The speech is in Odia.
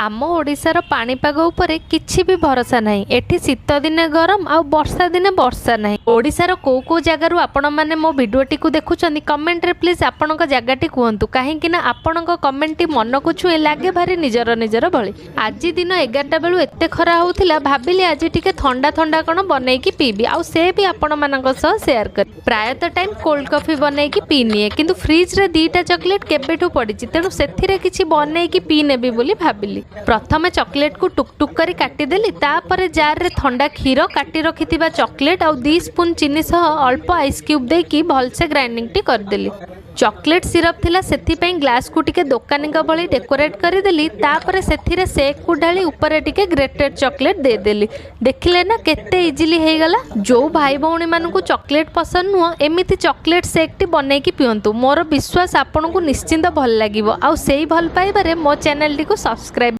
ଆମ ଓଡ଼ିଶାର ପାଣିପାଗ ଉପରେ କିଛି ବି ଭରସା ନାହିଁ। ଏଠି ଶୀତ ଦିନେ ଗରମ ଆଉ ବର୍ଷା ଦିନେ ବର୍ଷା ନାହିଁ। ଓଡ଼ିଶାର କେଉଁ କେଉଁ ଜାଗାରୁ ଆପଣମାନେ ମୋ ଭିଡ଼ିଓଟିକୁ ଦେଖୁଛନ୍ତି, କମେଣ୍ଟରେ ପ୍ଲିଜ୍ ଆପଣଙ୍କ ଜାଗାଟି କୁହନ୍ତୁ, କାହିଁକି ନା ଆପଣଙ୍କ କମେଣ୍ଟଟି ମନକୁ ଛୁଏଁ, ଲାଗେ ଭାରି ନିଜର ନିଜର ଭଳି। ଆଜି ଦିନ 11ଟା ବେଳୁ ଏତେ ଖରା ହେଉଥିଲା, ଭାବିଲି ଆଜି ଟିକେ ଥଣ୍ଡା ଥଣ୍ଡା କ'ଣ ବନେଇକି ପିଇବି ଆଉ ସେ ବି ଆପଣମାନଙ୍କ ସହ ସେୟାର କରି। ପ୍ରାୟତଃ ଟାଇମ୍ କୋଲ୍ଡ କଫି ବନେଇକି ପିଇ ନିଏ, କିନ୍ତୁ ଫ୍ରିଜରେ 2ଟା ଚକୋଲେଟ୍ କେବେଠୁ ପଡ଼ିଛି, ତେଣୁ ସେଥିରେ କିଛି ବନେଇକି ପିଇ ନେବି ବୋଲି ଭାବିଲି। ପ୍ରଥମେ ଚକୋଲେଟ୍କୁ ଟୁକ୍ ଟୁକ୍ କରି କାଟିଦେଲି। ତାପରେ ଜାର୍ରେ ଥଣ୍ଡା କ୍ଷୀର, କାଟି ରଖିଥିବା ଚକୋଲେଟ୍ ଆଉ 2 ସ୍ପୁନ୍ ଚିନି ସହ ଅଳ୍ପ ଆଇସ୍ କ୍ୟୁବ୍ ଦେଇକି ଭଲସେ ଗ୍ରାଇଣ୍ଡିଙ୍ଗଟି କରିଦେଲି। ଚକୋଲେଟ୍ ସିରପ୍ ଥିଲା, ସେଥିପାଇଁ ଗ୍ଲାସ୍କୁ ଟିକେ ଦୋକାନୀଙ୍କ ଭଳି ଡେକୋରେଟ୍ କରିଦେଲି। ତାପରେ ସେଥିରେ ସେକ୍କୁ ଢାଳି ଉପରେ ଟିକେ ଗ୍ରେଟେଡ୍ ଚକୋଲେଟ୍ ଦେଇଦେଲି। ଦେଖିଲେ ନା, କେତେ ଇଜିଲି ହେଇଗଲା? ଯେଉଁ ଭାଇ ଭଉଣୀମାନଙ୍କୁ ଚକୋଲେଟ୍ ପସନ୍ଦ ନୁହଁ, ଏମିତି ଚକୋଲେଟ୍ ସେକ୍ଟି ବନେଇକି ପିଅନ୍ତୁ। ମୋର ବିଶ୍ୱାସ, ଆପଣଙ୍କୁ ନିଶ୍ଚିନ୍ତ ଭଲ ଲାଗିବ। ଆଉ ସେଇ ଭଲ ପାଇବାରେ ମୋ ଚ୍ୟାନେଲଟିକୁ ସବସ୍କ୍ରାଇବ୍